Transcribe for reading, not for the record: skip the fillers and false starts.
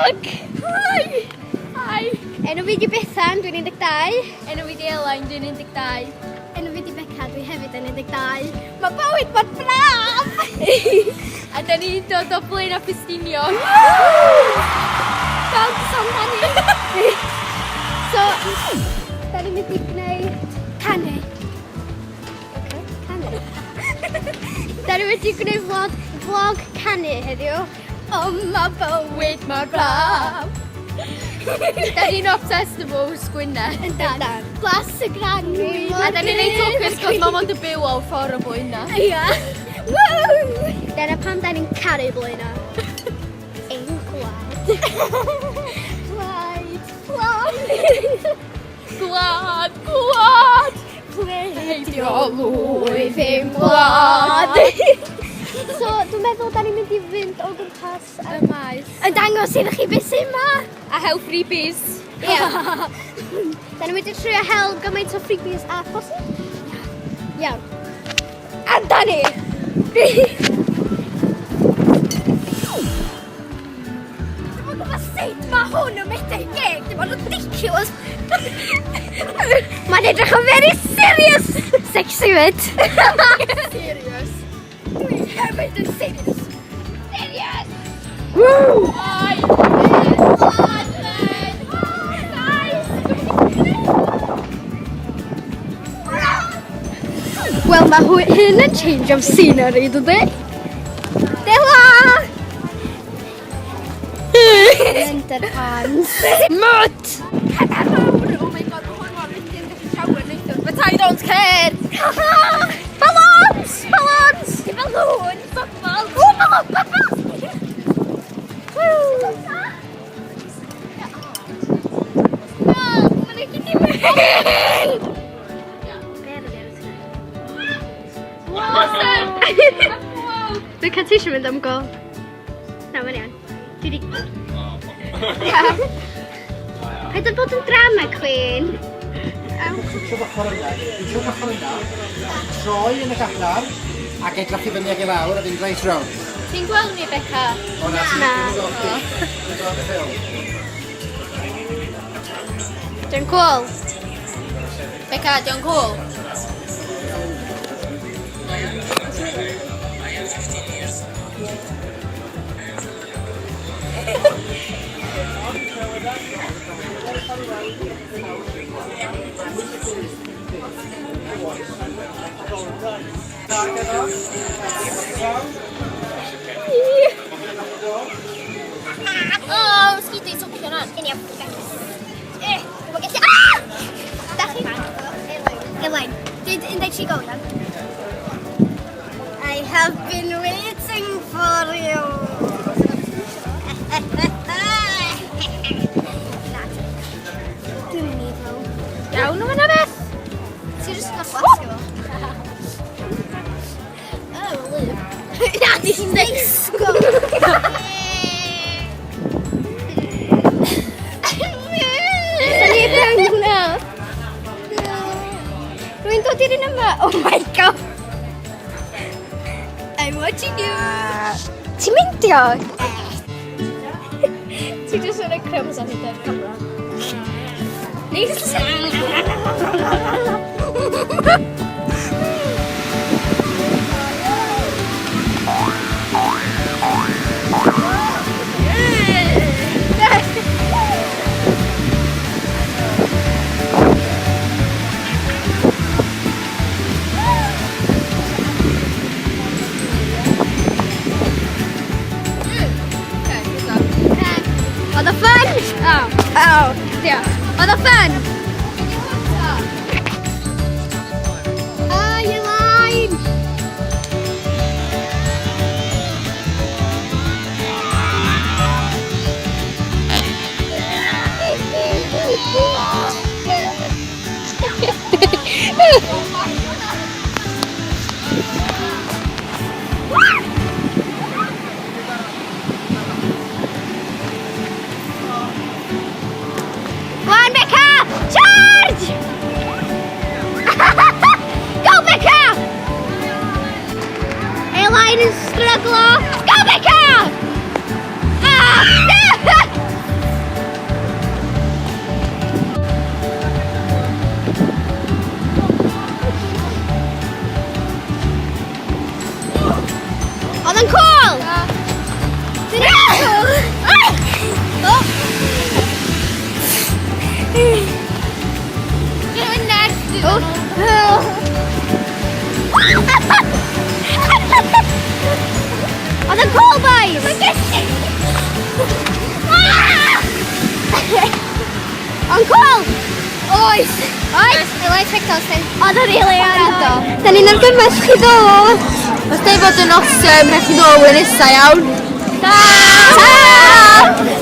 vlog! Hi! Hi! Enw fi di Bethan, dwi'n 12. Enw fi di Elain, dwi'n 12. Enw fi di Beca, dwi hefyd yn 12. Mae bywyd mor braf! A da ni'n dod o Blaenau Ffestiniog. Dogs amdani! So, da ni'n mynd i gwneud canu. Oce, canu. Da ni wedi gwneud vlog, vlog canu heddiw. O, mae bywyd mor braf. Da ni'n obsessed efo Yws Gwynedd. Yndan. Blas y Granwy. A da ni'n neud focus cos mae mond yn byw o ffordd o Blaenau. Ia. Woo! Dyna pam da ni'n caru Blaenau. Ein gwlad. Plaid. Plaid. Gwlad, gwlad! Pleidio lwydd ein gwlad. So, dwi'n meddwl da ni'n mynd i fynd o gwmpas Y maes. yn dangos iddo chi beth sy'n ma. A hel freebies. Ie. Da ni'n mynd i trio hel gymaint o freebies a posib. Iawn. Amdani! Dwi'm yn gwybod sut mae hwn yn methu geg, dim ond ridiculous. Mae'n edrych yn very serious. Sexy fyd. Serious. Dwi hefyd yn serious. Serious! Woo! Oi! Wel, mae hyn yn change of scenery, dydy? Dela! Mynd yr arms. Mud! Pethau mawr! Oh my god, mae hwn mor rydyn gallu shower neithwr, but I don't care! Balloons! Balloons! Balloon! Bubbles! O, balloon! Bubbles! Woo! Na, mae'n ei gyd i mynd! Awesome! Dwi'n cael ti eisiau mynd am go. Na, mae'n iawn. Dwi di... Paid â bod yn drama queen. Trwy'r ochr yna, trwy'r ochr yna, troi yn y gadar, ac edrych i fyny ag i lawr a fynd reit rownd. Ti'n gweld ni, Beca? O na, ti'n Na. gweld chdi. Ti'n gweld y ffilm. Dwi'n cool. Beca, diolch cool. Oh, sgidi, so hwnna. Yn iawn. Eh, dwi'n gallu... Ah! Da chi? Elain. Dyd 13 go, iawn. I have been waiting for you. Na, Dwi'n mynd i fel. Iawn o hwnna beth? Ti jyst yn cael gwasgu fo. Oh, lyf. Na, di disgo. Da ni fewn hwnna. Rwy'n dod i'r un yma. Oh my god. I'm watching you. Ti'n meindio? Ti jyst yn y crumbs ar hyd yr camera. Neis. Oedd o fun? Oh. Oh, diolch. Oedd o fun? Oh, you line! Go on, Becca! Oedd yn cool! Dwi'n cool! Dwi'n nerth iddyn nhw. Oedd yn cool, boys! Ond cool! Oes! Oes! I like TikToks then. Oedd yn rili anodd. Da ni'n argymell chi ddod. Os dweud bod yn awesome, rhaid chi ddod yn nesa iawn. Ta! Ta!